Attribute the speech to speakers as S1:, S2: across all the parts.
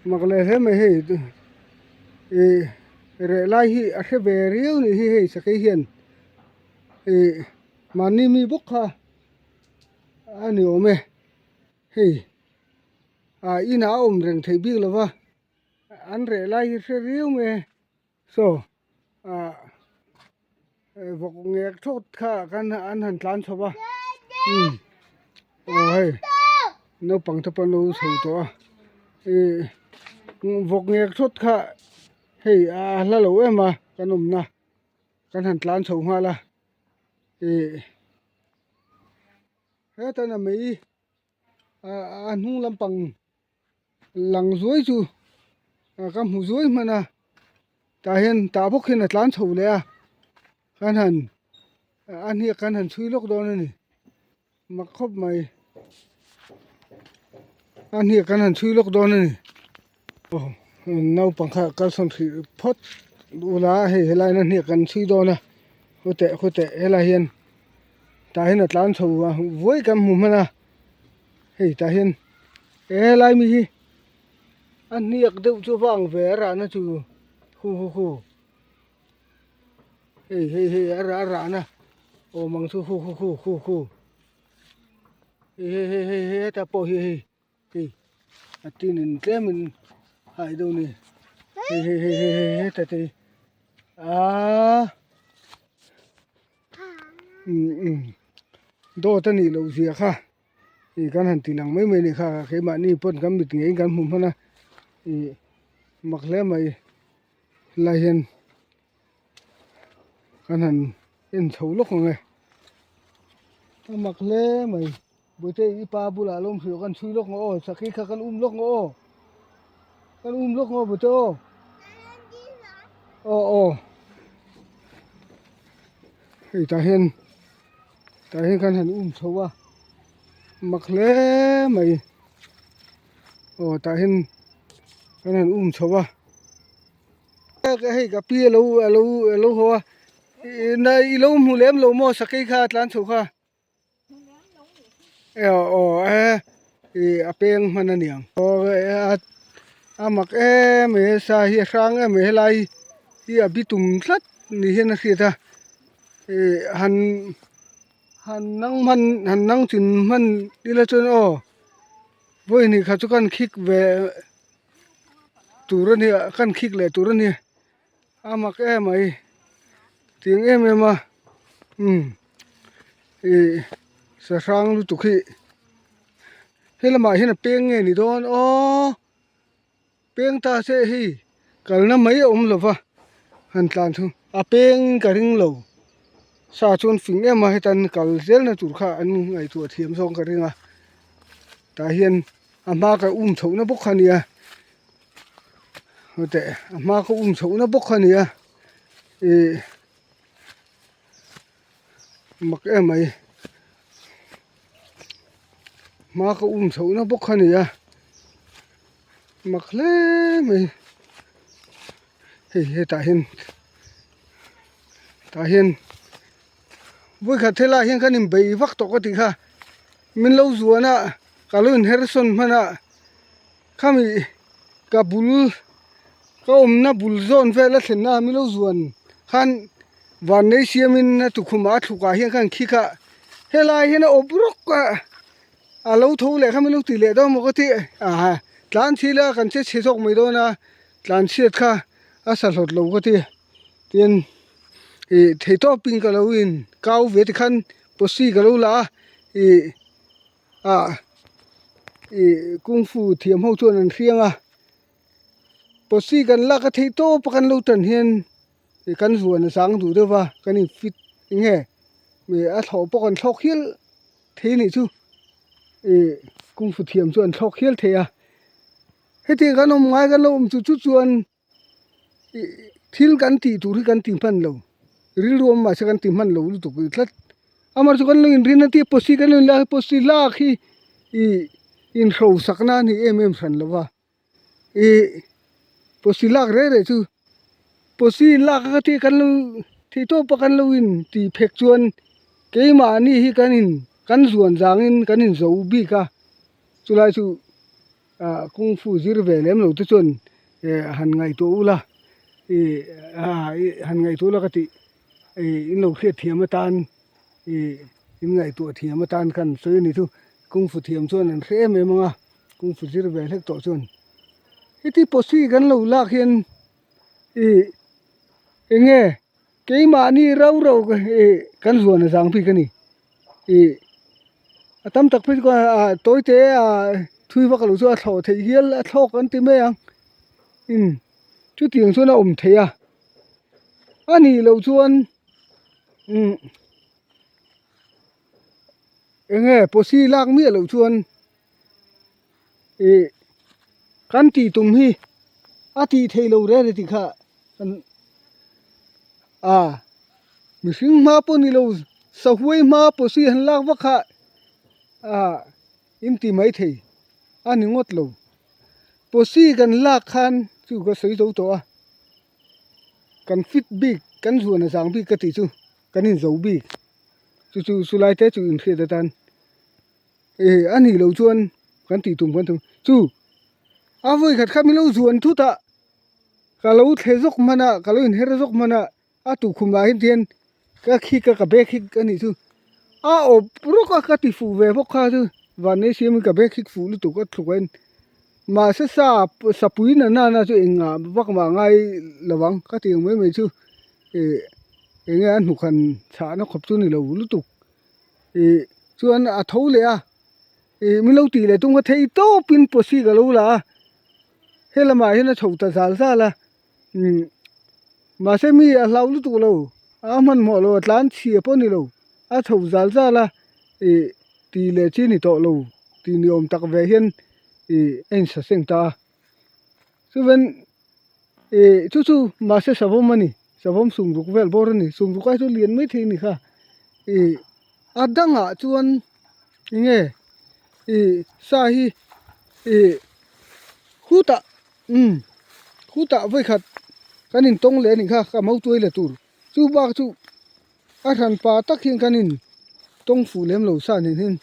S1: Mak leh hle mai hei ih reh lai hi a hre ve riau ni hi hei sakei hian ih mahni mi bawk kha a ni awm e hei ah inah a awm reng theih bik lo va an reh lai hi hre riau mai e. Saw ah vawk ngek thawt kha kan an han tlan chho va umm aw hei naupang te pawh an lo chho tawh a ih vawk ngek thawt kha hei a hla lo em a kan awmna kan han tlan chho nghal a ih hetah a mei a hnung lampang. Lang zuai chu ka hmu zuai hman a tah hian tah bawk hian a tlan chho leh a kan han a hniak kan han chhui lawk dawn a ni mak khawp mai a hniak kan han chhui lawk dawn a ni aw naupang kha kalsawn hrih phawt ula hei helai hian a hniak kan chhui dawn a khawteh khawteh helai hian tah hian a tlan chho a vuai kan hmu hman a. Hei tah hian he lai mi hi a hniak deuh chu va ang ve a rahna chu hu hu hu hei hei hei a rah a rahna awm ang chu hu hu hu hu hu hei hei hei hei hei hetah pawh hi hei hei a tin in tlem in hai deuh a ni hei hei hei hei hei hetah te hi aaa. Dawt a nih loh zia kha ih kan han ti lang mai mai a nih kha keimahni pawn kan mit ngeiin kan hmu hman a ih mak hle mai helai hian kan han en chho lawk ang e a mak hle mai Bawihte i pa bulah lawm hrilh kan chhui lawk ang aw sakhi kha kan um lawk ang aw kan um lawk ang aw Bawihte aw aw aw hei tah hian tah hian kan han um chho a mak hle mai aw tah hian kan han um chho a hei ka pi alo alo alo haw a i lo hmu lem lo maw sakei kha a tlan chho kha. Aw e ih a peng hman a niang aw a mak em mai he sa hi a hrang em mai helai hi a bi tum tlat ni hian a hriat a ih han han nang hman han nang chin hman ila chuan aw vawi hnih khat chu kan khik ve tur a nia kan khik leh tur a ni. A mak em mai tiang em em a umm ih sahrang lutuk hi he lamah hian a peng nge ni dawn aw peng ta se hei kalna mai a awm lo va han tlan chu a peng in ka ring lo sa chuan fing em a hetan kal zelna tur kha an ngaihtuah thiam zawng ka ring a tah hian a hma ka um chhohna bawk kha a nia. Huteh a hma khaw um chhohna bawk a ni a ih mak em mai hma khaw um chhohna bawk a ni a mak hle mai hei hetah hian tah hian vawikhat helaiah hian kan inbei vak tawh ka tih kha min lo zuan a ka lo inher sawn hman a. Khami ka bul ka awmna bul zawn vel a thlenna a milo zuan khan vannei siamin a tukhumah a thlukah hian khan khik a helai hian a awp rawk a a lo tho leh kha milo ti leh dawn maw ka ti aha tlan chhil a kan che chhe zawk mai dawn a tlan chhiat kha a sa hlawt lo ka ti tin ih theihtawpin ka lo in kau ve tikhan posi ka lo la a ih. Ah ih kung fu thiam ho chuan an hriang a posi kan lak a theih tawp a kan lo tan hian ih kan zuan a zang duh deuh va kan in fit eng nge ih a thlawh pawh kan thlawk hial thei a nih chu ih kung fu thiam chu an thlawk hial thei a hetiang kan awm ngai kan lo awm chu chu chuan. Thil kan tih tur hi kan ti hman lo rilru awm mahse kan ti hman lo lutuk tlat amaherawhchu kan lo inrin a tia posi kan lo inlak hi posi lak hi ih inhrosak na a ni em em hran lo va ih posi lak reh reh chu posi lak a tia kan lo theih tawp a kan lo in tih phek chuan keimahni hi kan in kan zuan zangin kan in zo bik a chulai chu. Ah kung fu zir ve lem lo te chuan eh han ngaihtuah ula ih ah han ngaihtuah ula ka tih ih in lo hriat thiam atan ih in ngaihtuah thiam atan khan sawi a ni chu kung fu thiam chuan an hre em em ang a kung fu zir ve hlek tawh chuan heti pawsi kan lo lak hian ih eng nge keimahni rau rau ih kan zuan a zang bik a ni. Ih a tam tak phei chu ah tawi te ah thui vak lo chu a thlawh theih hial a thlawk an ti mai ang umm chutiang chuan a awm thei a a nih loh chuan umm eng nge pawsi lak miah loh chuan ih kan tih tum hi a tih theih loh reng a ni tih kha kan a. Mihring hma pawh ni lo sahuai hma pawh han lak vak kha ah in ti mai thei a ni ngawt lo. Pawsi kan lak khan chu ka sawi zo tawh a, kan fit bik kan zuan a zang bik ka tih chu kan inzo bik chu chu chu lai te chu inhriat atan eh a nih loh chuan kan tih tum kan tum chu a vawi khat kha min lo zuan thut a ka lo thle zawk hman a ka lo inher zawk hman a. A tukhum lah hian tihian ka khik a ka bag hi a nih chu a awp rawk a ka ti fuh ve bawk kha chu vanneih siamin ka bag hi fuh lutuk a thluk a in mahse sa sapui na na na chu engah vak mah ngai lo ang ka ti ang mai mai chu ih eng nge a hnuk han chhah na khawp chu ni lo lutuk ih chuan a tho leh a ih min lo tih leh tum kha thei tawpin pawsi ka lo la a helamah hian a chho ta zal zal a. Umm mahse mi a hlau lutuk lo a hmanhmawh lo a tlan chhia pawh a ni lo a chho zal zal a ih tih leh chi a ni tawh lo tih ni awm tak ve hian ih a insa seng ta a chuan ih chu chu mahse savawm a ni savawm sumruk vel bawr a ni sumruk ai chu lian mai thei a ni kha ih a dangah chuan eng nge ih sa hi ih khutah. Umm khutah vawikhat kan in tawng leh a nih kha ka mautuai la tur chu bak chu a hran pa tak hian kan in tawng fuh lem lo sa nen hian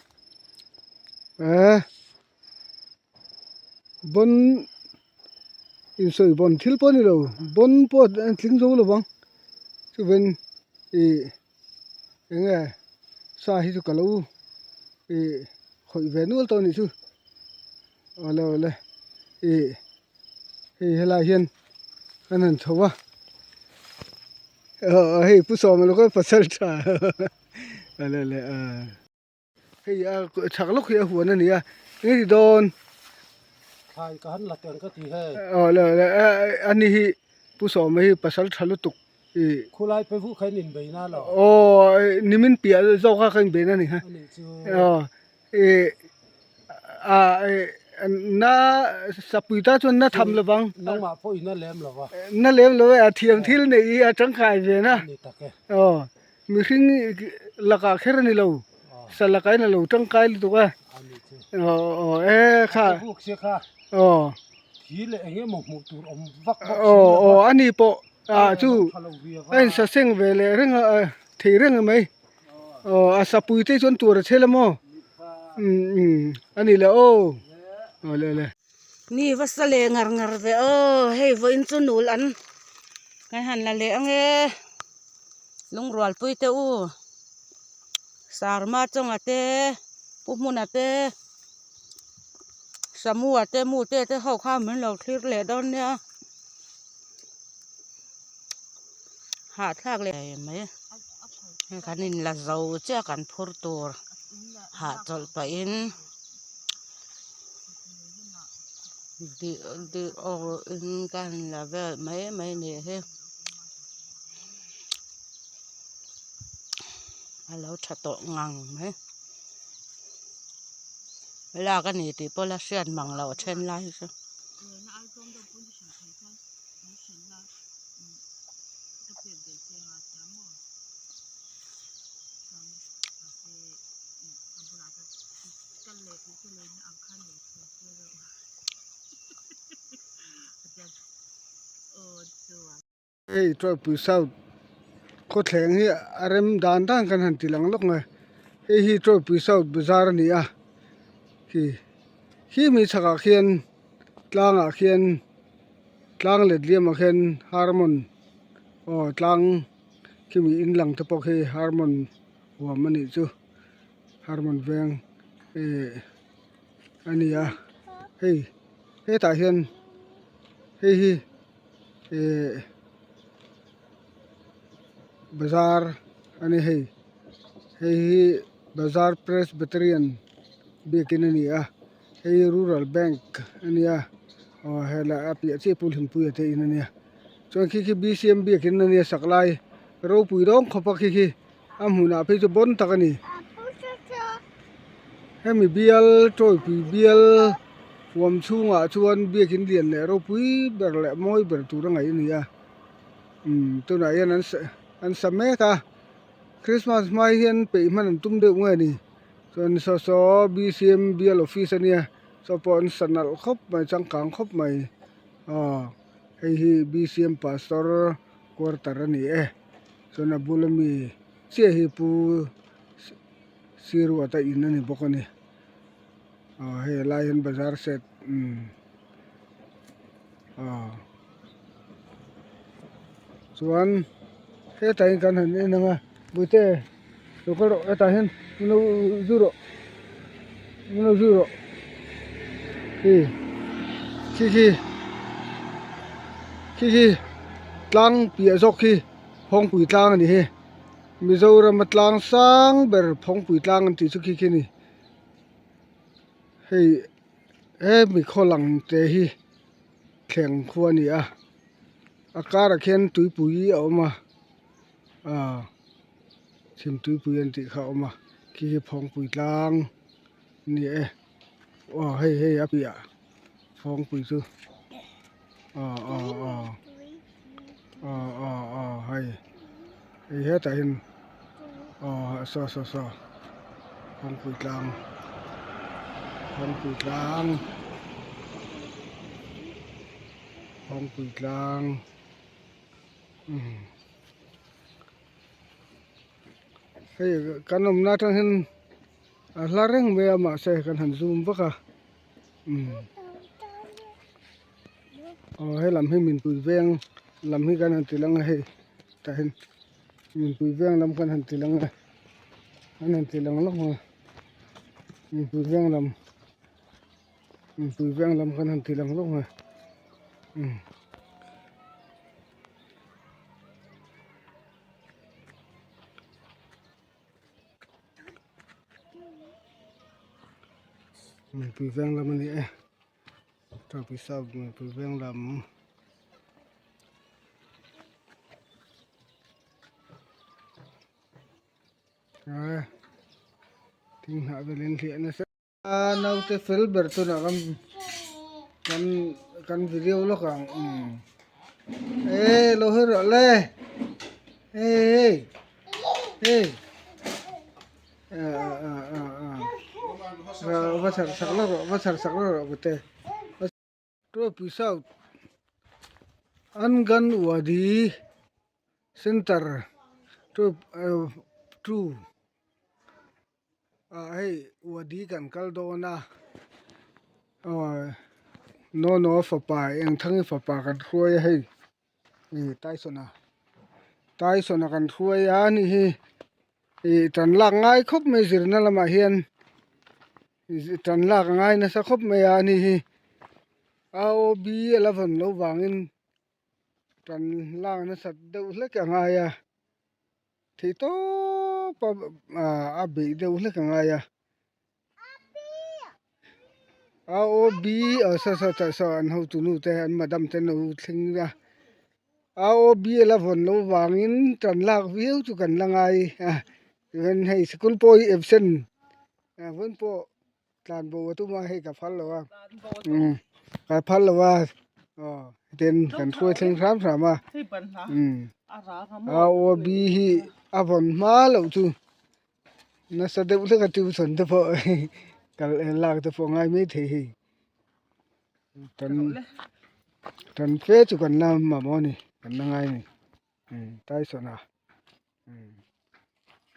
S1: eh bawn insawi bawn thil pawh a ni lo bawn pawh a tling zo lo vang chuven ih eng nge sa hi chu ka lo ih khawih ve nual tawh a nih chu. Awle awle ih hei helai hian an han chho a aw hei pu sawma lawk a pasal tha awle awle ah hei a chhak lawk hi a huan a ni a eng nge ti dawn
S2: thlai ka han la teng ka ti hei
S1: awle awle ani hi pu sawma hi pasal tha lutuk ih
S2: khulai pe vuh kha in inbei na lo
S1: aw nimin piah zawk a ka inbei na ni kha
S2: ani chu
S1: aw Ih ah ih na sapui ta chuan na tham lovang.
S2: Nangmah pawh i na lem lo va.
S1: Na lem lo e a thiam thil neih hi a tangkai ve na.
S2: Ni tak e.
S1: Aw mihring lakah kher a ni lo. Sa lakah in a lo tangkai lutuk a.
S2: A ni chu.
S1: Aw aw e kha.
S2: A buk sia kha.
S1: Aw.
S2: Thi leh eng emaw hmuh tur awm vak bawk
S1: si lo va. Aw aw a ni pawh ah chu a insaseng ve leh reng a thei reng mai. Aw a sapui te chuan tur a chhe la maw umm umm a ni le aw aw le le.
S3: Mi va sa leh ngar ngar ve aw hei vawiin chu nul an kan han la leh ange lungrualpui te u sarma chawnga te pu hmuna te samua te mute te ho kha min lo thlir leh dawn nia hahthlak leh mai. Hei kan in la zo chiah kan phur tur hahchawlh pahin dih dih aw in kan la vel mai mai a nih hi a lo tha tawh ngang mai lak a ni tih pawh la hriat mang loh a then lai hi chu.
S1: Hei Tualpui South khawthleng hi a rem dan dan kan han ti lang lawk mai hei hi Tualpui South bazar a ni a khi. Khi mi chhakah khian tlangah khian tlang let liamah khian harmon aw tlang khi mi in lang te pawh khi harmon huam a nih chu harmon veng eh a ni a hei hetah hian hei hi eh bazar a ni hei hei hi bazar presbyterian biakin a ni a hei hi rural bank a nia aw helai a piah chiah pul hlimpuia te in a nia chuan khi khi B_C_M biakin a nia sak lai ropui dawng khawp a khi khi a hmunah phei chu bawn tak a ni hemi bial tawipui bial huam chhungah chuan biakin lian leh ropui ber leh mawi ber tur a ngaih a ni a umm tunah hian an sa an sa mek a Christmas hmai hian peih hman an tum deuh nge ni chuan saw saw B_C_M bial office a nia saw pawh an sa nalh khawp mai changkang khawp mai aw hei hi B_C_M pastor quarter a ni e. Chuan a bula mi chiah hi pu Siruata in a ni bawk a ni aw hei a lai hian bazar set umm aw chuan hetah hian kan han en ang a bawihte lo kal rawh hetah hian min lo zui rawh min lo zui rawh khi khi khi khi khi tlang piah zawk khi. Phawngpui tlang a ni hi Mizoram a tlang sang ber Phawngpui tlang an tih chu khi khi a ni hei hemi khaw lang te hi thleng khua a ni a a karah khian tuipui a awm a aaa chhim tuipui an tih kha a awm a khi khi Phawngpui tlang a ni e aw hei hei a piah Phawngpui chu aw aw aw aw aw aw hei hei hetah hian aw saw saw saw Phawngpui tlang Phawngpui tlang Phawngpui tlang umm hei kan awmna atang hian a hla reng mai a mahse kan han zoom vak a. Aw he lam hi minpui veng lam hi kan han ti lang a hei tah hian minpui veng lam kan han ti lang a kan han ti lang lawk a minpui veng lam minpui veng lam kan han ti lang lawk a umm. Mipui veng lam a ni e tawpui sap mipui veng lam a thing hnah velin hliah nasa a naute fel ber tunah kan kan kan video lawk ang umm e lo hawi rawh le hei hei. Va chhar sak lawk rawh va chhar sak lawk rawh pute Tawpui South Anganwadi Centre 2 ah hei wadi kan kal dawn a aw Nono fapa Engthangi fapa kan hruai a hei. Ih Tyson a Tyson a kan hruai a ni hi ih tan lak ngai khawp mai zirna lamah hian tan lak a ngai nasa khawp mai a ni hi AOB a la vawn loh vangin tan lak nasat deuh hlek a ngai a theih tawp a a beih deuh hlek a ngai a. A O B aw saw saw tah saw an hotu nu te an madam te an lo thleng a A O B a la vawn loh vangin tan lak viau chu kan la ngai a chuan hei sikul pawh hi absent a vawn pawh tlan bo a tum a hei ka phal lo a umm ka phal lo a aw ten kan hruai thleng hram hram a umm A O B hi a vawn hma loh chu. Nasa deuh hlek a tuition te pawh kal lak te pawh a ngai mai thei hei tan tan fe chu kan la mamawh a ni kan la ngai a ni Tyson a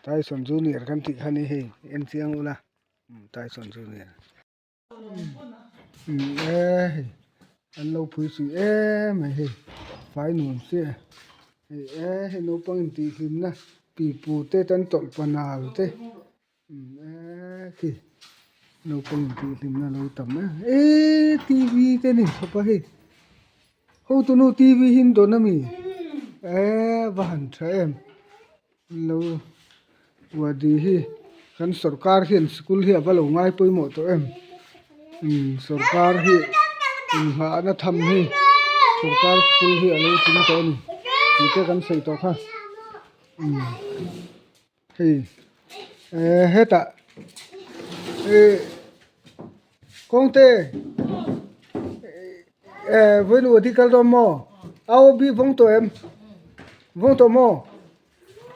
S1: Tyson junior kan tih kha a ni hei en chiang ula Tyson junior. Umm e hei an lo phui suih em mai hei fai nuam sia hei e hei naupang intihhlimna pipu te tan tawlh panal te umm e khi naupang intihhlimna lo tam em eee t v te a ni chhawp a hei hotunu t v hi an dawn ami eee va han tha em. Lo Wadi hi kan sorkar hian school hi a va lo ngai pawimawh tawh em umm sorkar hi inghahna tham hi sorkar school hi a lo tling tawh a ni tih te kan sawi tawh kha umm hei eh hetah eh kawngte eh vawiin Wadi kal dawn maw au bi vawng tawh em vawng tawh maw.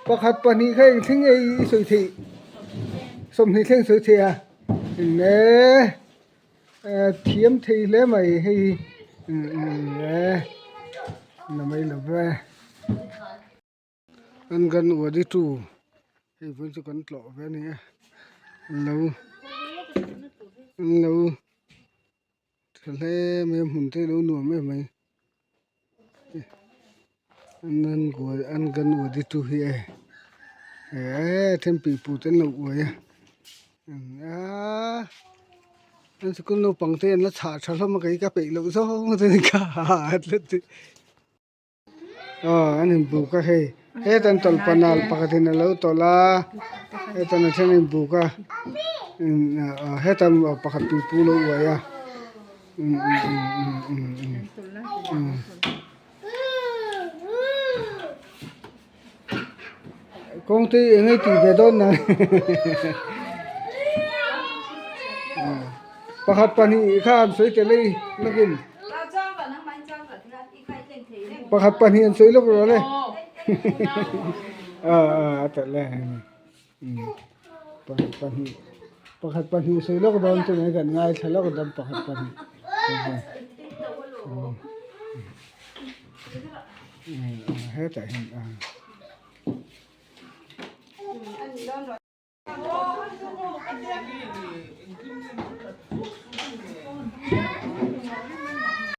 S1: Pakhat pahnih kha eng thleng nge i sawi theih 20 thleng sawi theih a eng e thiam thei hle mai hei e la mai lo ve an kan uadi tu hei vawiin chu kan tlawh ve a ni e an lo an lo tha hle mai a hmun te a lo nuam em mai. An kan uadi tu hi e eh then pipu te an lo uai a an sikul naupang te an la chhah tha hlawm a kei ka peih loh zawng te ka aw an inbuk a hei heta an tawlh panal pakhatin a lo tawlh a heta a then a inbuk a heta pakhat pipu lo uai a. Kawng te eng ei tih ve dawn na pakhat pahnih kha an sawi tel ei lawkin pakhat pahnih an sawi lawk rawh le a a telh e. Pakhat pahnih pakhat pahnih sawi lawk dawn chu mai kan ngaithla lawk dawn pakhat pahnih hetah hian a.